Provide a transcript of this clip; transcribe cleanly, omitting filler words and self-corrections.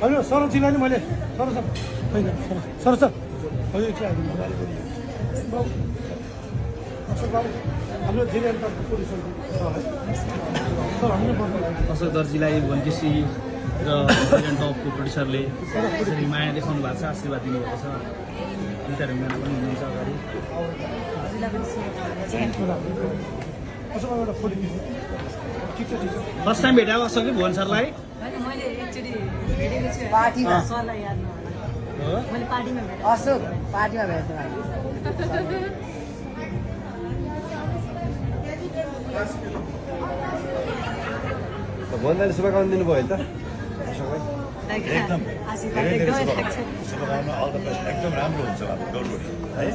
हजुर सरजीलाई नि मैले सर होइन सर सर हजुर एकछिन आइदिनु हाम्रो जिल्ला अशोक दर्जीलाई भुवनकेशी र प्रेसिडेन्ट टपको प्रोड्युसरले यसरी माया देखाउनु भएको छ, आशीर्वाद दिनुभएको छ। दुईवटा ढुङ्गामा पनि हुनुहुन्छ अगाडि। फर्स्ट टाइम भेटाएको अशोक कि भुवन सरलाई? अशोक पार्टीमा भेट्नु भन्दा शुभकामना दिनुभयो त एकदम धेरै धेरै शुभकामना, अल द बेस्ट। एकदम राम्रो हुन्छ है।